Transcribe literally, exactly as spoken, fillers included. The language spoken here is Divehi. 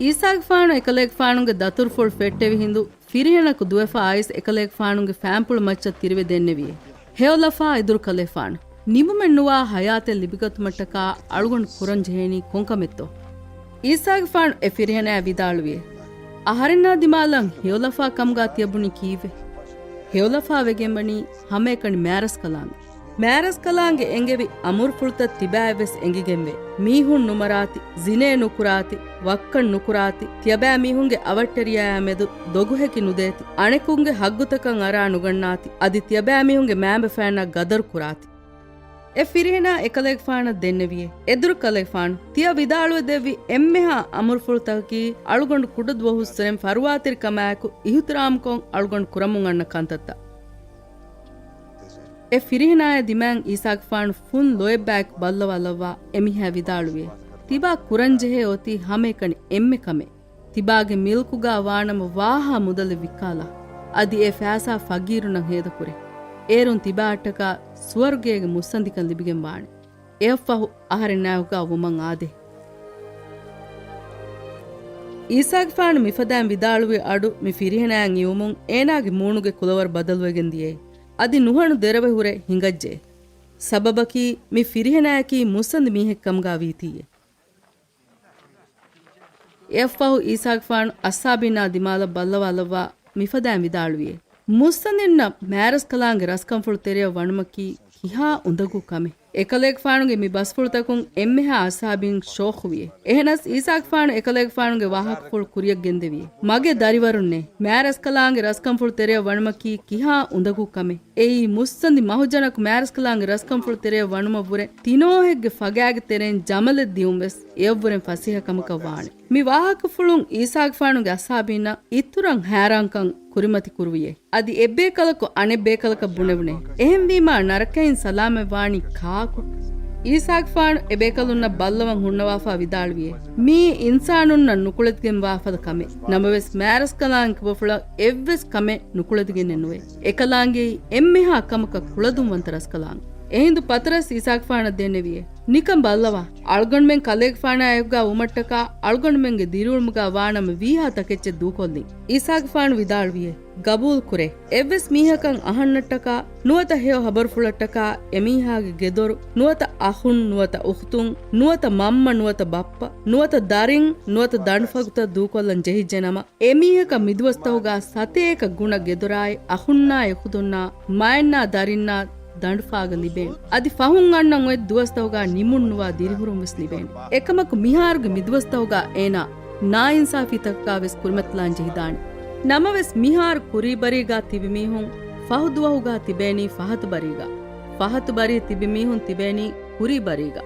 އީސާގެފާނު އެކަލޭގެފާނުގެ ދަތުރުފުޅު ފެއްޓެވި ހިނދު، ފިރިހެނަކު ދުވެފަ އައިސް އެކަލޭގެފާނުގެ ފާންޕުޅު މައްޗަށް ތިރިވެ ދެންނެވިއޭ. ހެޔޮލަފާ އެދުރުކަލޭފާނު. ނިމުމެއް ނުވާ ހަޔާތެއް ލިބިގަތުމަށްޓަކާ އަޅުގަނޑު ކުރަން ޖެހޭނީ ކޮންކަމެއްތޯ؟ އީސާގެފާނު އެ ފިރިހެނާ ވިދާޅުވިއޭ. އަހަރެންނާ ދިމާލަށް ހެޔޮލަފާ ކަމުގާ ތިޔަބުނީ ކީއްވެ؟ ހެޔޮލަފާ ވެގެންވަނީ ހަމައެކަނި މާރަސްކަލާނގެ. މާރަސްކަލާނގެ އެނގެވި އަމުރުފުޅުތައް ތިބާއެއްވެސް އެނގިގެންވޭ. މީހުން ނުމަރާތި، ޒިނޭ ނުކުރާތި، ވައްކަން ނުކުރާތި، ތިޔަބައިމީހުންގެ އަވަށްޓެރިޔާއާ މެދު ދޮގުހެކި ނުދޭތި، އަނެކުންގެ ހައްގުތަކަށް އަރާ ނުގަންނާތި، އަދި ތިޔަބައިމީހުންގެ މާބަފައިންނާ ގަދަރު ކުރާތި. އެ ފިރިހެނާ އެކަލޭގެފާނަށް ދެންނެވިއޭ. އެދުރުކަލޭގެފާނު ތިޔަ ވިދާޅުވެދެއްވި އެންމެހާ އަމުރުފުޅުތަކަކީ އަޅުގަނޑު ކުޑަދުވަހުއްސުރެން ފަރުވާތެރިކަމާއެކު އިހުތިރާމުކޮށް އަޅުގަނޑު ކުރަމުން އަންނަ ކަންތައްތައް. އެ ފިރިހެނާޔާ ދިމާއިން އީސާގެފާނު ފުން ލޯތްބާއެކު ބައްލަވާލައްވާ އެމީހާ ވިދާޅުވިއޭ. ތިބާ ކުރަންޖެހޭ އޮތީ ހަމައެކަނި އެންމެ ކަމެއް. ތިބާގެ މިލްކުގާ ވާނަމަ ވާހާ މުދަލެއް ވިއްކާލާ. އަދި އެ ފައިސާ ފަގީރުންނަށް ހޭދަކުރޭ. އޭރުން ތިބާއަށްޓަކާ ސުވަރުގޭގެ މުއްސަނދިކަން ލިބިގެން ވާނެ. އެއަށްފަހު އަހަރެންނާއެކުގާ ވުމަށް އާދޭ. އީސާގެފާނު މިފަދައިން ވިދާޅުވި އަޑު މި ފިރިހެނާއަށް އިވުމުން އޭނާގެ މޫނުގެ ކުލަވަރު ބަދަލުވެގެން ދިޔައޭ. އަދި ނުހަނު ދެރަވެ ހުރެ ހިނގައްޖެ. ސަބަބަކީ މި ފިރިހެނާޔަކީ މުއްސަނދި މީހެއް ކަމުގާ ވީތީއޭ. އެއަށްފަހު އީސާގެފާނު އަޞްޙާބީންނާ ދިމާލަށް ބައްލަވާލައްވާ މިފަދައިން ވިދާޅުވިއޭ. މުއްސަނދިންނަށް މާރަސްކަލާނގެ ރަސްކަންފުޅު ތެރެއަށް ވަނުމަކީ ކިހާ އުނދަގޫ ކަމެއް. އެކަލޭގެފާނުގެ މި ބަސްފުޅުތަކުން އެންމެހާ އަޞްޙާބީން ޝޯޚުވިއޭ. އެހެނަސް އީސާގެފާނު އެކަލޭގެފާނުގެ ވާހަކަފުޅު ކުރިޔަށް ގެންދެވިއޭ. މަގޭ ދަރިވަރުންނޭ! މާރަސްކަލާނގެ ރަސްކަންފުޅު ތެރެއަށް ވަނުމަކީ ކިހާ އުނދަގޫ ކަމެއް. އެއީ މުއްސަނދި މަހުޖަނަކު މާރަސްކަލާނގެ ރަސްކަންފުޅު ތެރެއަށް ވަނުމަށްވުރެ ތިނޯހެއްގެ ފަގާގެ ތެރެއިން ޖަމަލެއް ދިއުންވެސް އެއަށްވުރެން ފަސޭހަ ކަމަކަށް ވާނެ. މި ވާހަކަފުޅުން އީސާގެފާނުގެ އަޞްޙާބީންނަށް އިތުރަށް ހައިރާންކަން ކުރިމަތި ކުރުވިއޭ. އަދި އެއްބޭކަލަކު އަނެއްބޭކަލަކަށް ބުނެވުނޭ. އެހެންވީމާ ނަރަކައިން ސަލާމަތްވާނީ ކާކު؟ އީސާގެފާނު އެބޭކަލުންނަށް ބައްލަވަން ހުންނަވާފާ ވިދާޅުވިއޭ. މީ އިންސާނުންނަށް ނުކުޅެދިގެންވާފަދަ ކަމެއް. ނަމަވެސް މާރަސްކަލާނގެ ކުބަފުޅަށް އެއްވެސް ކަމެއް ނުކުޅެދިގެންނެއް ނުވޭ. އެކަލާނގެއީ އެންމެހާ ކަމަކަށް ކުޅަދުންވަންތަ ރަސްކަލާނގެ. އެހިނދު ޕަތަރަސް އީސާގެފާނަށް ދެންނެވިއޭ. ނިކަން ބައްލަވާ. އަޅުގަނޑުމެން ކަލޭގެފާނާއެކުގާ ވުމަށްޓަކާ އަޅުގަނޑުމެންގެ ދިރިއުޅުމުގާ ވާނަމަ ވީހާ ތަކެއްޗެއް ދޫކޮށްލިން. އީސާގެފާނު ވިދާޅުވިއޭ. ގަބޫލުކުރޭ. އެއްވެސް މީހަކަށް އަހަންނަށްޓަކާ، ނުވަތަ ހެޔޮ ހަބަރުފުޅަށްޓަކާ، އެމީހާގެ ގެދޮރު، ނުވަތަ އަޚުން، ނުވަތަ އުޚްތުން، ނުވަތަ މަންމަ، ނުވަތަ ބައްޕަ، ނުވަތަ ދަރިން، ނުވަތަ ދަނޑުފަގުތައް ދޫކޮށްލަން ޖެހިއްޖެނަމަ، އެމީހަކަށް މިދުވަސްތަކުގާ ސަތޭކަ ގުނަ ގެދޮރާއި، އަޚުންނާ އުޚްތުންނާ، މައެއްނާ ދަރިންނާ، ދަނޑުފާގަ ލިބޭނެ. އަދި ފަހުން އަންނަން އޮތް ދުވަސްތަކުގާ ނިމުން ނުވާ ދިރިހުރުން ވެސް ލިބޭނެ. އެކަމަކު މިހާރުގެ މިދުވަސްތަކުގާ އޭނާ ނާއިންސާފީތަކަކާ ވެސް ކުރިމަތިލާން ޖެހިދާނެ. ނަމަވެސް މިހާރު ކުރީބަރީގާ ތިބި މީހުން ފަހު ދުވަހުގާ ތިބޭނީ ފަހަތު ބަރީގަ. ފަހަތު ބަރީ ތިބި މީހުން ތިބޭނީ ކުރީބަރީގަ.